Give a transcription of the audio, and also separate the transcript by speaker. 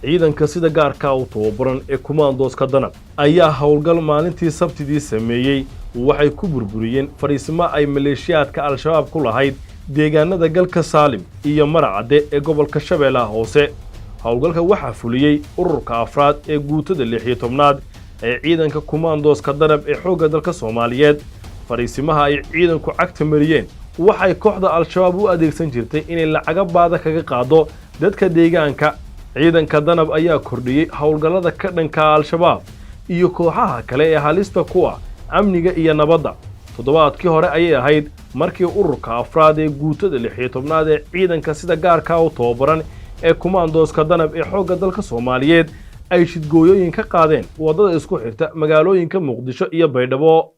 Speaker 1: Ciidanka sida gaarka u tababaran ee kumaandooska Danab ayaa howlgal maalintii Sabtidii sameeyey waxay ku burburiyeen fadhiismo ay maleeshiyaadka Al-Shabaab ku lahayd deegaanada Galka Saalim iyo Maracadde ee gobolka Shabeellaha Hoose. Howlgalka waxaa fuliyey ururka afraad ee guutada 16aad ee ciidanka kumaandooska Danab ee xoogga dalka Soomaaliyeed. Fadhiisimaha ay ciidanku cagta mariyeen waxay kooxda Al-Shabaab u adeegsan jirtay inay lacaga baada kaga qaado dadka deegaanka. Ciidanka Danab ayaa kordhiyey howlgallada ka dhanka Al-Shabaab iyo kooxaha kale ee halista ku ah amniga iyo nabadda. Toddobaadkii hore ayay ahayd markii ururka afraad ee guutada 16aad ee ciidanka sida gaarka u tababaran ee kumaandooska Danab ee xoogga dalka Soomaaliyeed ay shidgooyooyin ka qaadeen waddada isku xirta magaalooyinka Muqdisho iyo Baydhabo.